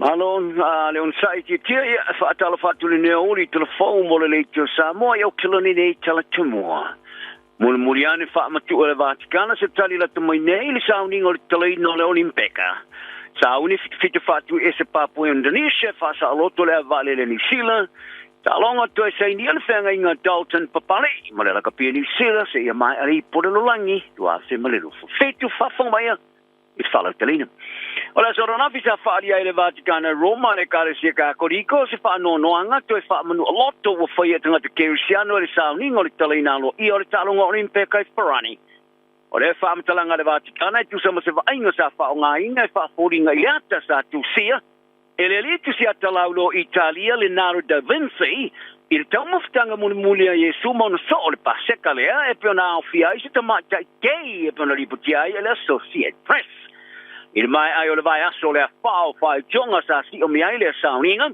Alo le onosai tiatia ia e faatalofa atu lenei aoauli i telefou mo le Leitio Samoa i Aokelani nei Talatumua. Mulimuli ane faamatuu e le Vatikana se tali lata mai nei i le sauniga o le tatalaina o le Olimpeka. Sauni fitafita faatuiese Papua Indonesia e faasaoloto le avavaalele a Niu Sila. Taaloga toe sainia le feagaiga a Dalton Papali'i ma le lakapi a Niu Sila seia maea le ipu o le lalolagi 2027. Faafofoga mai i le faalauteleina. O le aso ananafi sa faaalia ai le Vatikana i Roma le Ekalesia Katoriko se faanoanoaga toe faamanualoto ua faia e tagata Kerisiano i le sauniga o le tatalaina aloaia o le taaloga Olimpeka i Farani. O lea faamatalaga a le Vatikana e tusa ma se vaaiga sa faaaogaina e faafoliga i le ata sa tusia e le alii tusiata laulo o Italia Leonardo da Vinci i le taumafataga mulimuli a Iesu ma ona soo o le Paseka lea e pei ona aofia ai se tamaitai kei e pei ona lipotia ai e le Associate Press. I le maea ai o le vaiaso o le afa o faitioga sa siomia ai lea sauniga,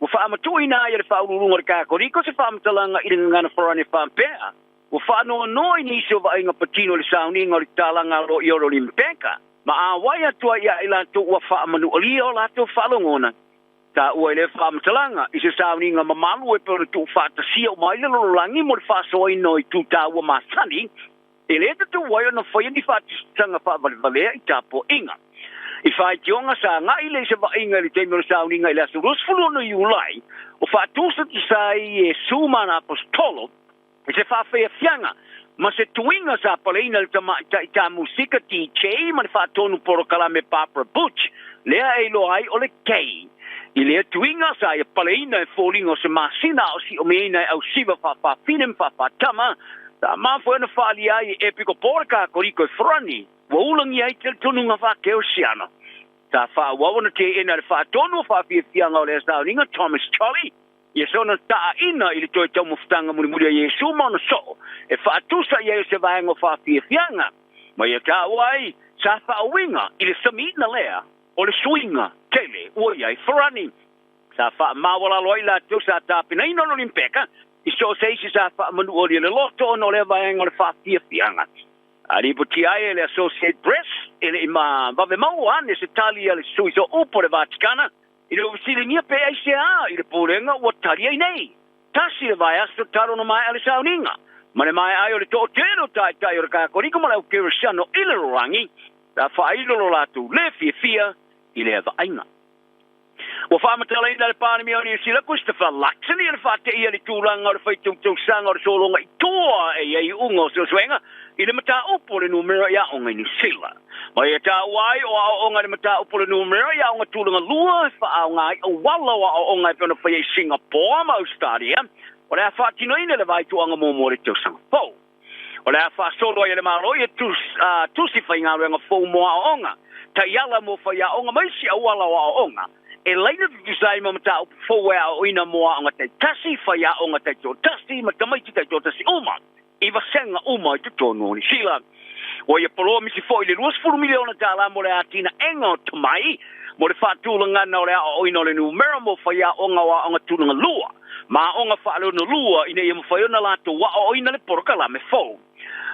ua faamatuuina ai e le Faauluuluga o le Kakoliko se faamatalaga i le gagana farani faapea, Ua faanoanoa i nisi o vaaiga patino i le sauniga o le tatalaga aloaia o le Olimpeka, ma auai atu ai ia i latou ua faamanualia o latou faalogona. Taua i lea faamatalaga, i se sauniga mamalu e pei ona tuufaatasia uma ai le lalolagi mo le faasoaina o itu taua masani, e le tatau ai ona faia ni faatusatusaga faavalevalea i tapuaiga. I faitioga sa agai lea i se vaaiga i le taimi o le sauniga i le aso 26 Iulai, o faatusatusa ai Iesu ma ana Aposetolo, I se faafeiafiaga ma se tuiga sa paleina le tamaitai ta musika DJ ma le faatonu polokalame Barbara Butch, lea e iloa ai o le Gay. I lea tuiga sa ia paleina e foliga o se masina a o siomiaina e ausiva faafaafine ma faafaatama, sa mafua ona faaalia ai e Epikopo le Kakoriko e Farani, ua ulagia ai talitonuga faakerisiano. Sa faaauau ona teena le faatonu o faafiafiaga o lea sauniga Thomas Jolly, Ia sona taaina i le toe taumafataga mulimuli a Iesu ma ona soo, e faatusa i ai o se vaega o faafiafiaga, ma ia taua ai sa faauiga i le samiina lea o le suiga tele ua i ai Farani. Sa faamaualalo ai latou sa tapenaina o le Olimpeka i so o se isi sa faamanualia le loto ona o lea vaega o le faafiafiaga. A lipotia ai e le Associate Press, e le i vave maua ane se tali a le sui sooupu o le Vatikana I le fesiligia pe aisea i le pulega ua tali ai nei. Tasi le vaiaso talu ona maea le sauniga, ma le maea ai o le toatele o taitai o le Kakolika ma le au Kerisiano i le lalolagi, sa faailo lo latou le fiafia i lea vaaiga. Ua faamatalaina le Palemia o Niu Sila Christopher Luxon i le faateia i le tulaga o le faitautausaga o le sologa i tua e i ai iuga o suesuega i le mataupu o le numera i aoga i Niu Sila. Ma ia taua ai o aoaoga i le mataupu o le numera i aoga tulaga lua e faaaoga ai auala o aoaoga e pei ona faia i Singapore ma Ausetalia, o le a faatinoina le vaituaga muamua o le tausaga fou. O le a faasolo ai e le Malo ia tusi faigaluega fou mo aoaoga, taiala mo faiaoga ma isi auala o aoaoga e laina tutusa ai ma mataupu fou e aoaoina mo aoga taitasi, faiaoga taitoatasi ma tamaiti taitoatasi uma. I vasega uma i totonu o Niu Sila. Ua ia poloa misi foi le $20 miliona tala mo le atinaega o tomai mo le faatulagana o le aoaoina o le numera mo faiaoga o aoga tulaga lua ma aoga faaleonolua ina ia mafai ona latou aoaoina le polokalame fou.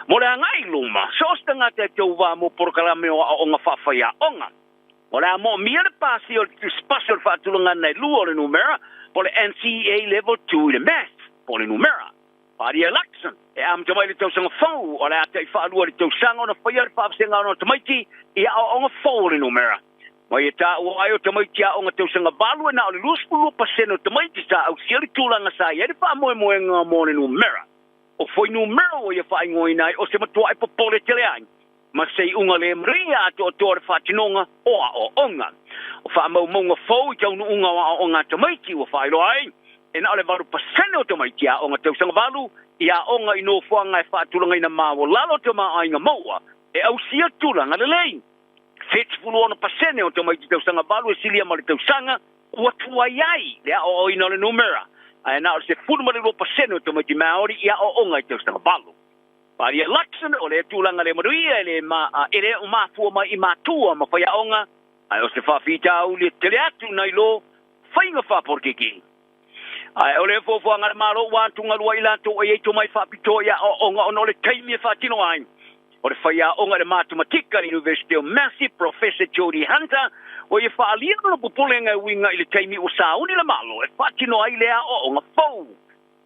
Mo le agai i luma, so o se tagata e tauva mo polokalame o aoaoga faafaiaoga. O le a moomia le pasi o le tusipasi o le faatulagana e lua o le numera po o le NCEA Level 2 i le Maths po o le numera. Paria Luxon, e amata mai le tausaga fou, o le a tai faalua i le tausaga ona faia le faavasega o tamaiti i aoaoga fou o le numera. Ma ia taua ai o tamaiti aoga tausaga valu e na o le 22% o tamaiti sa ausia le tulaga sa i ai le faamoemoega mo le numera. O fuainumera ua ia faaigoaina ai o se matuaʻi popole tele ai ma se iuga le maria atoatoa o le faatinoga o aoaoga. O faamaumauga fou i taunuuga o aoaoga a tamaiti ua faailoa ai, e na o le 8% o tamaiti aoga tausaga valu i aoga i nofoaga e faatulagaina maualalo tamaoaiga maua e ausia tulaga lelei. 76% o tamaiti tausaga valu e silia ma le tausaga ua tuai ai le aoaoina o le numera, ae na o le 12% o tamaiti Māori i aoaoga i tausaga valu. Paria Luxon, o lea tulaga le manuia e le e le o mafua mai i matua ma faiaoga, ae o se faafitauli e tele atu nai lo faiga faapolokiki. Ae o le fuafuaga a le Malo ua atugalu ai latou e i ai tomai faapitoa i aoaoga ona o le taimi e faatino ai. O le faiaoga i le matematika i le University o Massey, Professor Jodie Hunter, Ua ia faaalia lona popolega e uiga i le taimi ua sauni le Malo e faatino ai le aoaoga fou.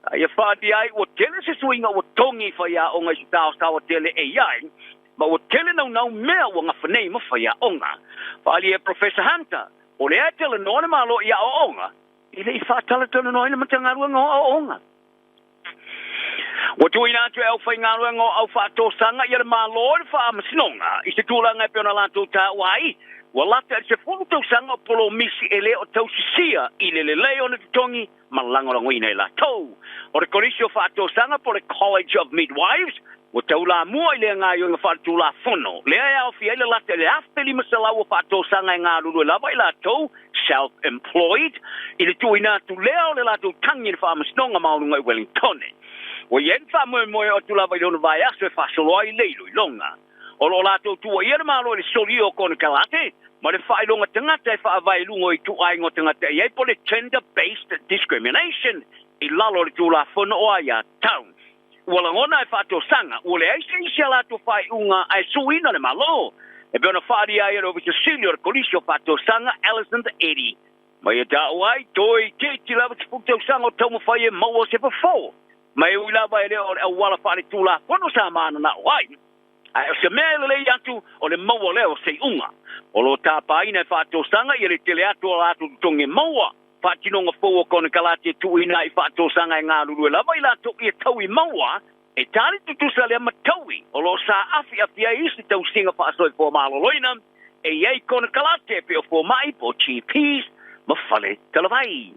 Sa ia faaalia ai ua tele se suiga ua togi i faiaoga i se taotaoa tele e i ai, ma ua tele naunau mea ua gafa nei ma faiaoga. Faaalia e Professor Hunter, o lea e talanoa le Malo i aoaoga, e le i faatalatalanoa ai le Matagaluega o Aoaoga. Ua tuuina atu e aufaigaluega o aufaatosaga ia le Malo i le Faamasinoga i se tulaga e pei ona latou taua ai, ua lata i le 10 tausaga o polomisi e le o tausisia i le lelei ona totogi ma lagolagoina e latou. O le Kolisi o Faatosaga po o le College of Midwives ua taulamua i lea gaoioiga faaletulafono lea e aofia ai le lata i le 1,500 o faatosaga e galulue lava i latou, self-employed, i le tuuina atu lea o le latou tagi i le Faamasinoga Maualuga i Wellingtone. Ua i ai le faamoemoe o atu lava i le ono vaiaso e faasolo ai le iloiloga. O lo o latou tuuaia le Malo i le solia o konekarate ma le faailoga tagata e faavae i luga o ituaiga o tagata e i ai po o le gender-based discrimination i lalo o le Tulafono o Aiatatau. Ua lagona e faatosaga ua leai se isi a latou faaiuga ae suiina le Malo, e pei ona faaalia ai e le Ofisa Sili o le Kolisi o Faatosaga Alison Eddy. Ma ia taua ai, toe itiiti lava 10 tausaga o taumafai e maua se fofo, ma e ui lava e le o le auala faaletulafono sa mananao ai, ae o se mea e lelei atu o le maua lea o se iuga. O lo o tapaina e faatosaga ia le tele atu o latou totogi e maua. Faatinoga fou o konekarate e tuuina ai i faatosaga e galulue lava i latou ia taui maua e tali tutusa lea ma taui o lo o saafiafi ai isi tausiga faasoifua maloloina e i ai konekarate pei o fomai po o GPs ma fale talavai.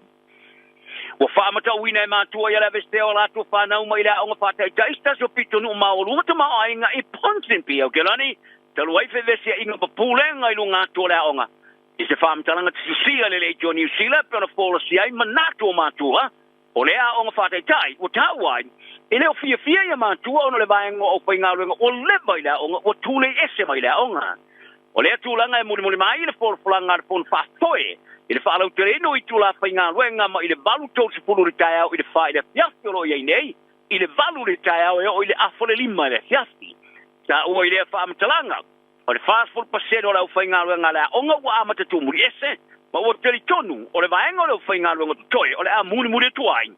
Ua faamatauina e matua ia le aveesea o latou fanau mai le aoga faataitai se tasi o pitonuu maualuga tamaoaiga i Ponsonby, Aotearoa, talu ai fevesiaiga ma pulega i luga atu o le aoga. I se faamatalaga tusitusia le leitio Niu Sila pe ona folasia ai manatu o matua o lea aoga faataitai ua taua ai, e le o fiafia ia matua ona o le vaega o aufaigaluega ua leva i le aoga ua tulei ese mai le aoga. O lea tulaga e mulimuli mai i le folafolaga a le Fono Faafoe i le faalauteleina o itula faigaluega mai le 8:30 i le taeao i le 4 i le afiafi o lo o i ai nei i le 8 i le taeao e oo i le 4:30 i le afiafi. Taua i lea faamatalaga, O le 40% o le aufaigaluega a le aoga ua amata tuumuli ese, ma ua talitonu o le vaega o le aufaigaluega totoe o le a mulimuli atu ai.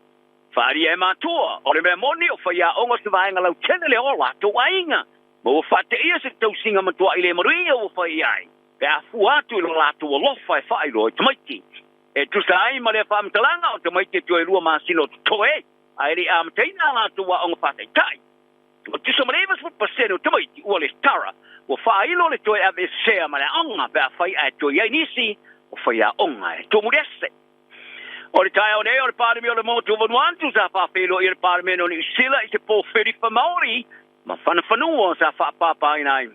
Faaalia e matua, o le mea moni o faiaoga o se vaega lautele lea o latou aiga, ma ua faateia se tausiga matuai le manuia ua fai i ai, pe a fua atu i lo latou alofa e faailoa i tamaiti. E tusa ai ma lea faamatalaga, o tamaiti e toe 2 masina o totoe, ae le i amataina a latou aoga faataitai. Ua tusa ma le 90% o tamaiti ua lesitara, ua faailo le toe aveesea ma le aoga pe afai ae toe i ai nisi o faiaoga e tumu ese. O le taeao nei o le Palemia o le Motu o Vanuatu sa faafeiloai e le Palemene o Niu Sila i se pōwhiri Māori ma whanafanua sa whaapāpāina ai.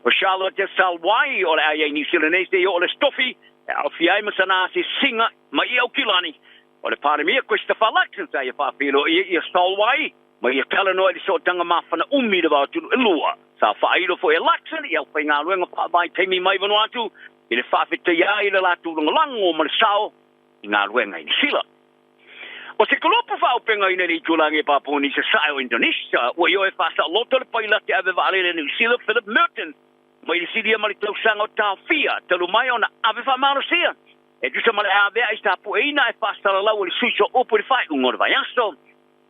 O Charlotte Salwai o le a iai Niu Sila nei se i o le stofi e aofia ai ma sana asiasiga mai i Aukilani. O le Palemia Christopher Luxon sa ia faafeiloai ia Salwai ma ia talanoa i le sootaga mafana umi i le va o atunuu e lua. Sa faailo foi e Luxon i aufaigaluega faavaitaimi mai Vanuatu i le faafetaia ai le latou lagolago ma le sao i galuega i Niu Sila. O se kulupu faaopegaina i le itulagi e Papua i Sasae o Indonesia, ua ioe faasaoloto le pailate ave vaalele a Niu Sila Philip Merton mai le silia ma le tausaga o taofia talu mai ona ave faamalosia e tusa ma le avea i tapueina e faasalalau e le sui sooupu i le faaiuga o le vaiaso.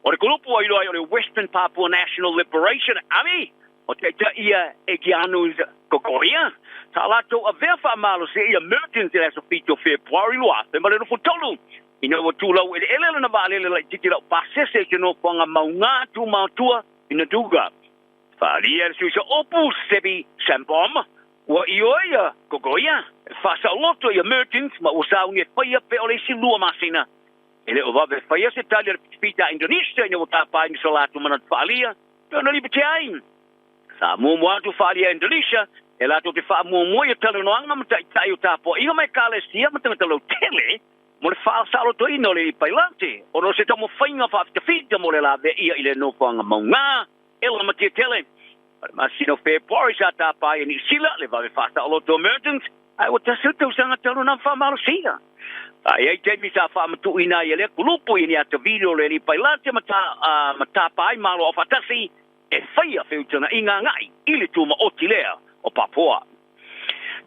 O le kulupu ua iloa ai o le Western Papua National Liberation Army, o taitai ia e Gianus Kokoia, sa latou avea faamalosia ia Mertens i le aso 7 o Fepuari 2023, ina ua tulau eleele lona vaalele laitiiti laupasese i se nofoaga mauga tumaotua i Naduga. Faaalia e le sui sooupu Sebi Sambom, ua ioe ia Kokoia e faasaoloto ia Mertens ma ua sauni e faia pe o le isi 2 masina. E le o vave faia se tali a le pitapita a Indonesia ina ua tapa ai ni so latou manatu faaalia pe ona lipoti ai. Sa muamua atu faaalia e Indonesia e latou te faamuamua ia talanoaga ma taitai o tapuaiga ma ekalesia ma tagata lautele mo le faasaolotoina o le pailate ona o se taumafaiga faafitafita mo le laveia i le nofoaga mauga e lamatia tele. O le masina o Fepuari sa tapa ai e Niu Sila le vave faasaoloto o Mertens, ae ua tasi le tausaga talu ona faamalosia. A i ai taimi sa faamatuuina ai e lea kulupu i ni ata video le alii pailate ma tapa ai Malo Aufaatasi e faia feutagaiga agai i le tumaoti lea o Papua.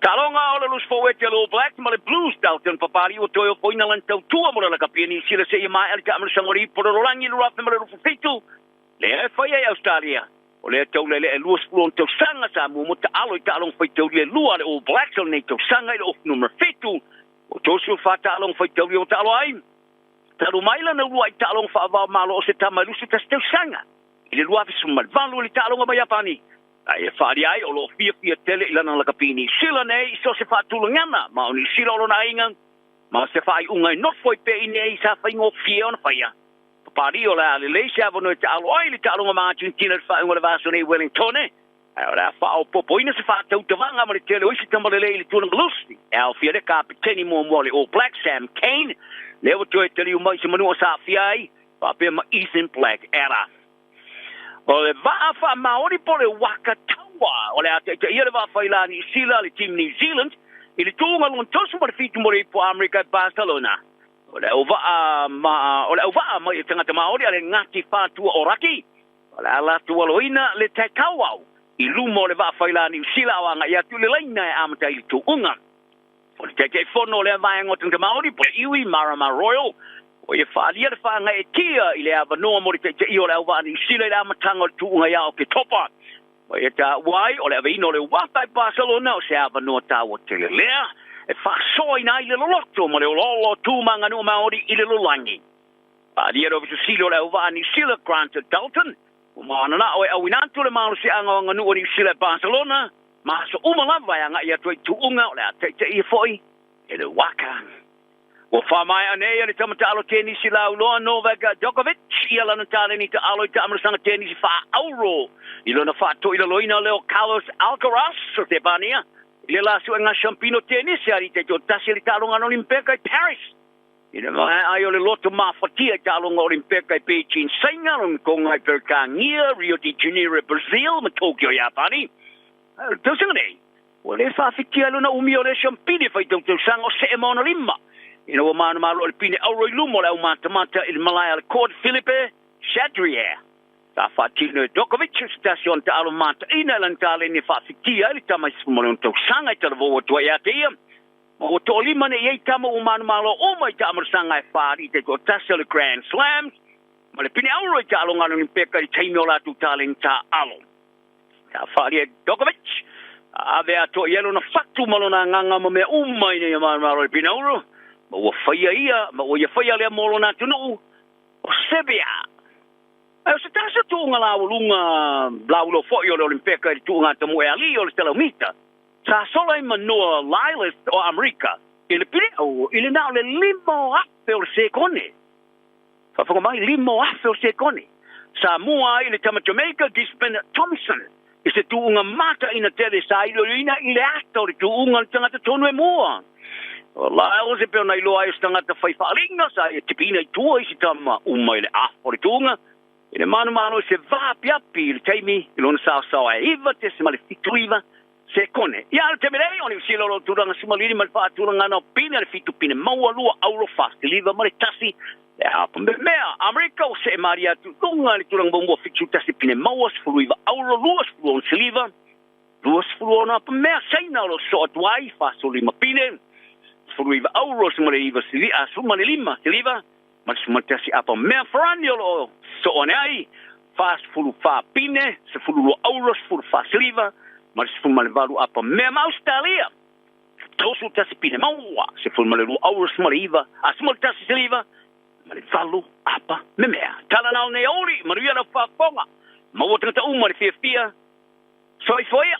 Taaloga o le Lusi Fouete a le All Blacks ma le Blues Dalton Papali'i ua toe ofoina lana tautua mo le lakapi a Niu Sila seia maea le taamilosaga o le Ipu o le Lalolagi i le 2027 lea e faia i Ausetalia. O lea taulele'e 26 tausaga sa muamua taalo i taaloga faitaulia e lua a le All Blacks o lenei tausaga i le ofu numera 7 o 34 taaloga faitaulia ua taalo ai. Talu mai lana uluai taaloga faavao malo o se tama i 21 tausaga i le 2018 i le taaloga ma Iapani. Ae e faaalia ai o lo o fiafia tele i lana lakapi Niu Sila nei i so o se faatulagana ma o Niu Sila o lona aiga ma se faaiuga e nofo ai pea i inei sa faigofie ona faia. Papalii o le a lelei se avanoa e taalo ai le taaloga ma Argentina i le faaiuga o le vaiaso nei i Wellingtone, ae o le a faaopoopoina se faatautavaga ma le tele o isi tama lelei i le tulaga lusi e aofia le kapeteni muamua o le All Blacks Sam Cane, lea ua toe taliu mai i se manua sa aafia ai, faapea ma Ethan Blackadder. O le vaa faamaoni po o le waka taua o le a taitaia le vaa faila Niu Sila le Team New Zealand i le tuuga lona 37 mo le Ipu Amerika i Barcelona. O le auvaa ma o le auvaa mai e tagata Maori a le Ngati Whātua o Raki, o le a latou aloina le Te Kawau i luma o le vaa faila Niu Sila o agai atu i le laina e amata ai le tuuga. O le Taitaifono o lea vaega o tagata Māori, po o le iwi Marama Royal, ua ia faaalia le faagaeetia i le avanoa mo le taitaia o le auvaa Niu Sila i le amataga o le tuuga ia Oketopa. Ua ia taua ai o le aveina o le uafa i Barcelona o se avanoa taua tele lea e faasoaina ai le loloto ma le olaola o tu ma aganuu Māori i le lolagi. Faaalia le Ofisa Sili o le auvaa Niu Sila, Grant Dalton, ua mananao e auina atu le malosiaga o aganuu a Niu Sila i Barcelona ma aso uma lava e agai atu ai i tuuga o le a taitaia foi e le waka. Ua faamaea nei e le tama taalo tenisi lauloa Novak Djokovic ia lana taleni taalo i taamilosaga tenisi faa-auro i lona faatoilaloina leo Carlos Alcaraz o Sepania i le la suega siampino tenisi a taitoatasi i le taaloga Olimpeka i Paris. I le maea ai o le loto mafatia i taaloga Olimpeka i Beijing, Saina, Hong Kong i Peretania, Rio de Janeiro, Brazil ma Tokyo, Iapani. O le tausaga nei, ua le faafitia ai lona umi o le siampini e faitautausaga o see ma ona lima ina ua manumalo le pine auro i luma o le aumatamata i le malae a le Court Philippe Chatrier. Sa faatino e Djokovic se tasi o ana taalo mataina i lana taleni e faafitia ai le tama i 16 tausaga i talavou atu ai ia te ia. Ma ua toalima nei ai tama ua manumalo uma i taamalosaga e faalii taitoatasi o le Grand Slams ma le pine auro i taaloga a le Olimpeka i le taimi o latou taleni taaalo. Sa faalia e Djokovic a ave atoa i ai lona fatu ma lona agaga ma mea uma ina ia manumalo i le pine auro, ma ua faia ia, ma ua ia faia lea mo lona atunuu o Serbia. Ae o se tasi o tuuga laualuga laulo foi o le Olimpeka i le tuuga tamu'e alii o le selaumita, sa sola ai ma Noah Lyles o Amerika i le piliau i le na o le 5,000 o le sekone. Faafofoga mai, 5,000 o le sekone. Sa mua ai le tama Jamaica Gisbon Thompson i se tuuga mataina tele sa iloiloina i le ata o le tuuga o le tagata tonu e mua. O Lyles e pei ona iloa ai o se tagata fai faaaliga sa ia tipiina i tua i se tama uma i le afa o le tuuga i le manumalo i se vaapiapi i le taimi i lona saosao e 9.79 sekone. Ia le taimi nei, o Niu Sila o lo o tulaga sumalili ma le faatulagana o pine a le fitu pine maua lua auro fasiliva ma le tasi le apa memea. Amerika ua see malie atu i luga i le tulaga muamua 71 pine maua 19 auro 26 siliva 26 apa mea. Saina o lo o sosoo atu ai 45 pine 19 auro 19 15 siliva ma le 11 apa mea. Farani o lo o sosoo ane ai 44 pine 12 auro 14 siliva ma le 18 apa mea. Ma Ausetalia 31 pine maua 12 auro 19 a 11 siliva ma le 8 apa memea. Tala nao nei aoauli, manuia lau faafofoga. Maua tagata uma le fiafia. Soifua ia.